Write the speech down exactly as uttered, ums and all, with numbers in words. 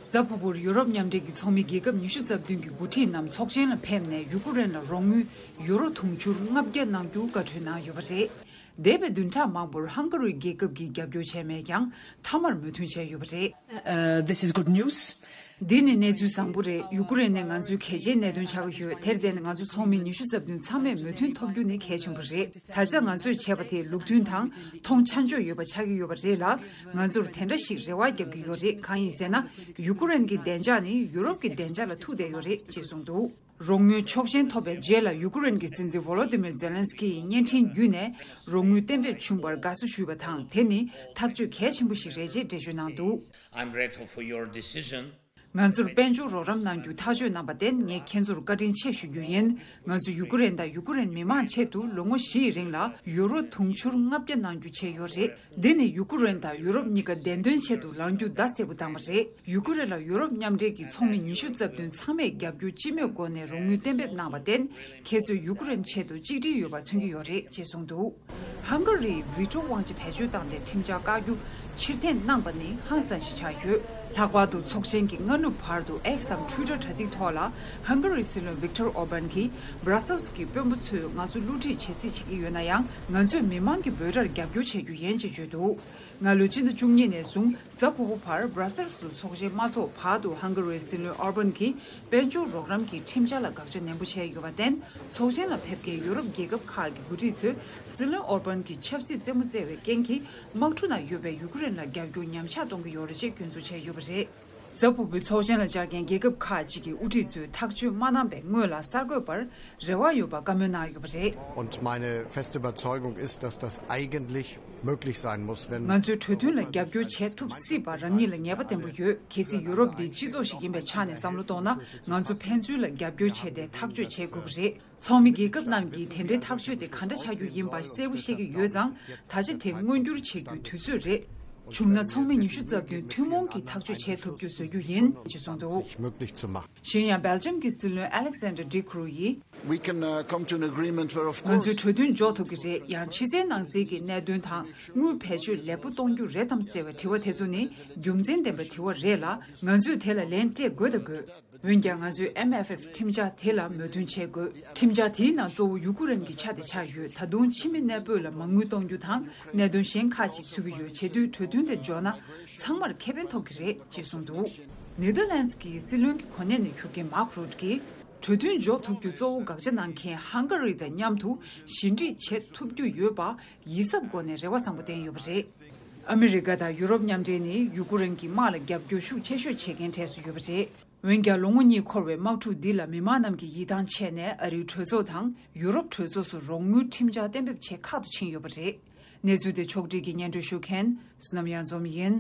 གཟའ་ཕུར་བུར་ཡུ་རོབ་མཉམ་འབྲེལ་གྱི་ཚོགས་མི་རྒྱལ་ཁབ་ཉི་ཤུ་རྩ་བདུན་གྱི་འགོ་ཁྲིད་རྣམས་ཚོགས་ཆེན་ལ་ཕེབས་ནས་ཡུ་ཀེ་རེན་ལ་རོགས་དངུལ་ཡུ་རོ་དུང་ཕྱུར་ལྔ་བརྒྱ་གནང་རྒྱུ་བཀའ་འཁྲོལ་གནང་ཡོད་པ་རེད། འདས་པའི་བདུན་ཕྲག་མང་པོར་ཧང་ག་རི་རྒྱལ་ཁབ་ཀྱིས་རྒྱབ་སྐྱོར་བྱས་མེད་ཀྱང་མཐའ་མར་མོས་མཐུན་བྱས་ཡོད་པ་རེད། Uh, this is good news. འདི་ནི་གནས་ཚུལ་བཟང་པོ་རེད། ཡུ་ཀེ་རེན་ནི་ང་ཚོའི་གལ་ཆེའི་གནད་དོན་ཆགས་ཀྱི་ཡོད། དེར་བརྟེན་ང་ཚོ་ཚོགས་མི་ཉི་ཤུ་རྩ་བདུན་ཚང་མས་མོས་མཐུན་ཐོབ་རྒྱུ་ནི་གལ་ཆེན་པོ་རེད། ད་ཆ་ང་ཚོས་བྱས་པ་དེ་ལུགས་མཐུན་དང་མཐོང་ཆ་འཇོག་ཡོད་པ་ཆགས་ཀྱི་ཡོད་པ་རེད་ལ། ང་ཚོར་དེ་འདྲ་ཞིག་རེ་བ་རྒྱབ་ཀྱི་ཡོད་རེད། གང་ཡིན་ཟེར་ན། ཡུ་ཀེ་རེན་གྱི་བདེ་འཇགས་ནི་ཡུ་རོབ་ཀྱི་བདེ་འཇགས་ལ་ཐུག་བསྡད་ཡོད་རེད་ཅེས་གསུངས་འདུག་རོགས་དངུལ་ཆོག་མཆན་ཐོབ་པའི་རྗེས་ལ་ཡུ་ཀེ་རེན་གྱི་སྲིད་འཛིན་ཝོ་ལོ་ཏི་མིར་ཛེ་ལན་སི་ཀི་ཡིས་བརྙན་འཕྲིན་བརྒྱུད་ནས་རོགས་དངུལ་གཏན་འབེབས་བྱུང་བར་དགའ་བསུ་ཞུས་པ་དང་། དེ་ནི་ཐག་གཅོད་གལ་ཆེན་པོ་ཞིག་རེད་ཅེས་འགྲེལ་བརྗོད་གནང་འདུག I'm grateful for your decision. ང་ཚོར་དཔལ་འབྱོར་རོགས་རམ་གནང་རྒྱུ་ཐག་གཅོད་གནང་བར་བརྟེན་ངས་ཁྱེད་ཚོར་བཀའ་དྲིན་ཆེ་ཞུ་རྒྱུ་ཡིན། ང་ཚོས་ཡུ་ཀེ་རེན་དང་ཡུ་ཀེ་རེན་མི་མང་ཆེད་དུ་ལོ་ངོ་བཞི་ཡི་རིང་ལ་ཡུ་རོ་དུང་ཕྱུར་ལྔ་བརྒྱ་གནང་རྒྱུ་བྱས་ཡོད་རེད། འདི་ནི་ཡུ་ཀེ་རེན་དང་ཡུ་རོབ་གཉིས་ཀ་བདེན་དོན་ཆེད་དུ་ལངས་རྒྱུ་ཟླ་གསལ་པོ་བཏང་བ་རེད། ཡུ་ཀེ་རེན་ལ་ཡུ་རོབ་མཉམ་འབྲེལ་གྱི་ཚོགས་མི་ཉི་ཤུ་རྩ་བདུན་ཚང་མས་རྒྱབ་སྐྱོར་སྤྱི་མོས་སྒོ་ནས་རོགས་དངུལ་གཏན་འབེབས་གནང་བར་བརྟེན། ཁྱེད་ཚོས་ཡུ་ཀེ་རེན་ཆེད་དུ་གཅིག་སྒྲིལ་ཡོད་པ་མཚོན་གྱི་ཡོད་རེད་ཅེས་གསུངས་འདུག་ཧང་ག་རིའི་ཝི་ཀྲོ་དབང་ཆ་བེད་སྤྱོད་བཏང་སྟེ་ཁྲིམས་འཆར་བཀག་རྒྱུ་ཕྱིར་འཐེན་གནང་པ་ནི་ཧང་སང་ཞིག་ཆགས་ཡོད། ལྷག་པར་དུ་ཚོགས་ཆེན་གྱི་སྔ་ནུབ་བར་དུ་X་འམ་Twitter་དྲ་ཚིགས་ཐོག་ལ་ཧང་ག་རིའི་སྲིད་བློན་ཝིག་ཏོར་ཨོར་བན་གྱིས་Brussels་གྱི་དཔོན་པོ་ཚོས་ང་ཚོ་བསླུ་བྲིད་བྱེད་རྩིས་བྱེད་ཀྱི་ཡོད་ན་ཡང་། ང་ཚོས་མི་མང་གི་འབོད་སྒྲར་རྒྱབ་སྐྱོར་བྱེད་རྒྱུ་ཡིན་ཅེས་བརྗོད་འདུག་སྔ་ལོ་སྤྱི་ཟླ་བཅུ་གཉིས་ནས་བཟུང་གཟའ་ཕུར་བུ་བར་Brussels་སུ་ཚོགས་ཆེན་མ་འཚོགས་བར་དུ་ཧང་ག་རིའི་སྲིད་བློན་ཨོར་བན་གྱིས་དཔལ་འབྱོར་རོགས་རམ་གྱི་ཁྲིམས་འཆར་ལ་དགག་བྱ་ནན་པོ་བྱས་ཡོད་པར་བརྟེན། ཚོགས་ཆེན་ལ་ཕེབས་མཁན་ཡུ་རོབ་རྒྱལ་ཁབ་ཁག་གི་འགོ་ཁྲིད་ཚོས་སྲིད་བློན་ཨོར་བན་གྱི་ཆབ་སྲིད་རྩེད་མོ་རྩེ་བའི་རྐྱེན་གྱིས་དམག་གྲུ་ནང་ཡོད་པའི་ཡུ་ཀེ་རེན་ལ་རྒྱབ་སྐྱོར་ཉམས་ཆག་གཏོང་གི་ཡོད་རེད་ཅེས་སྐྱོན་འཛུགས་བྱས་ཡོད་པ་རེད། གཟའ་ཕུར་བུའི་ཚོགས་ཆེན་ལ་བཅར་མཁན་རྒྱལ་ཁབ་ཁག་ཅིག་གི་དབུ་ཁྲིད་ཚོས་ཐག་གཅོད་མ་གནང་པའི་སྔོན་ལ་གསར་འགོད་པར་རེ་བ་ཡོད་པ་བཀའ་མོལ་གནང་ཡོད་པ་རེད། Und meine feste Überzeugung ist, dass das eigentlich möglich sein muss, wenn ང་ཚོས་གྲོས་མཐུན་ལ་རྒྱབ་སྐྱོར་བྱེད་ཐུབ་སྲིད་པ་རང་ཉིད་ལ་ངེས་པ་བརྟན་པོ་ཡོད། གལ་སྲིད་ཡུ་རོབ་འདི་སྤྱི་ཚོགས་ཤིག་ཡིན་པའི་ཆ་ནས་བསམ་བློ་གཏོང་ན། ང་ཚོ་ཕན་ཚུན་ལ་རྒྱབ་སྐྱོར་བྱས་ཏེ་ཐག་གཅོད་བྱེད་དགོས་ཀྱི་རེད། ཚོགས་མི་རྒྱལ་ཁབ་རྣམས་ཀྱིས་དེ་འདྲའི་ཐག་གཅོད་དེ་ག་འདྲ་ཆགས་རྒྱུ་ཡིན་པ་གསལ་པོ་ཤེས་ཀྱི་ཡོད་ཙང་། ད་ཆ་དེ་མངོན་འགྱུར་བྱེད་རྒྱུའི་དུས་ཚོད་རེད། བྱུང་ན་ཚོགས་མི་ཉི་ཤུ་རྩ་བདུན་ཐུན་མོང་གིས་ཐག་གཅོད་བྱེད་ཐུབ་རྒྱུ་བཟོ་རྒྱུ་ཡིན་ཅེས་གསུངས་འདུག Möglich zu machen. གཞན་ཡང་སྦེལ་ཇམ་གྱི་སྲིད་བློན་Alexander De Croo་ཡིས། We can uh, come to an agreement where, of ང་ཚོས་གྲོས་མཐུན་འཇོག་ཐུབ་ཀྱི་རེད། ཡང་ཕྱི་གསལ་ནང་གསལ་གྱི་གནད་དོན་དང་དངུལ་བེད་སྤྱོད་ལེགས་པོ་གཏོང་རྒྱུ་རེད་དམ་ཟེར་བའི་དྲི་བ་དེ་ཚོ་ནི་རྒྱུ་མཚན་ལྡན་པའི་དྲི་བ་རེད་ལ། ང་ཚོས་དེ་ལ་ལན་སྤྲད་དགོས་དང་དགོས། འོན་ཀྱང་ང་ཚོས་ཨེམ་ཨེཕ་ཨེཕ་ཁྲིམས་འཆར་དེ་ལ་མོས་མཐུན་བྱེད་དགོས། ཁྲིམས་འཆར་དེའི་ནང་གཙོ་བོ་ཡུ་ཀེ་རེན་གྱི་ཆ་དེ་ཆགས་ཡོད། ད་དུང་ཕྱི་མི་གནས་སྤོས་ལ་མ་དངུལ་གཏོང་རྒྱུ་དང་གནད་དོན་གཞན་ཁག་ཅིག་ཚུད་ཀྱི་ཡོད། བྱེད་དུས་གྲོས་མཐུན་དེ་འཇོག་ན་ཚང་མར་ཁེ་ཕན་ཐོབ་ཀྱི་རེད་ཅེས་གསུངས་འདུག་ནེ་དར་ལན་སི་ཀྱི་སྲིད་བློན་གྱི་གོ་གནས་ནས་འཁྱུར་མཁན་མཱག་རུད་ཀྱིས། གྲོས་མཐུན་འཇོག་ཐུབ་རྒྱུ་གཙོ་བོ་དགག་བྱ་གནང་མཁན་ཧང་ག་རི་དང་མཉམ་དུ་ཞི་འགྲིག་བྱེད་ཐུབ་རྒྱུ་ཡོད་པ་ཡིད་གཟབ་སྒོ་ནས་རེ་བ་བཟང་པོ་བསྟན་ཡོད་པ་རེད། ཨ་མི་རི་ཀ་དང་ཡུ་རོབ་མཉམ་འབྲེལ་ནི་ཡུ་ཀེ་རེན་གྱི་དམག་ལ་རྒྱབ་སྐྱོར་ཤུགས་ཆེ་ཤོས་བྱེད་མཁན་གྲས་སུ་ཡོད་པ་རེད། འོན་ཀྱང་ལོ་ངོ་གཉིས་འཁོར་བའི་དམག་འཁྲུག་འདི་ལ་མི་མང་རྣམས་ཀྱི་ཡིད་ཐང་ཆད་ནས་ཨ་རིའི་གྲོས་ཚོགས་དང་ཡུ་རོབ་གྲོས་ཚོགས་སུ་རོགས་དངུལ་ཁྲིམས་འཆར་གཏན་འབེབས་བྱེད་ཁག་ཏུ་ཕྱིན་ཡོད་པ་རེད། གནས་ཚུལ་དེ་ཕྱོགས་སྒྲིག་གིས་སྙན་སྒྲོན་ཞུ་མཁན་བསོད་ནམས་གཡང་འཛོམས་ཡིན།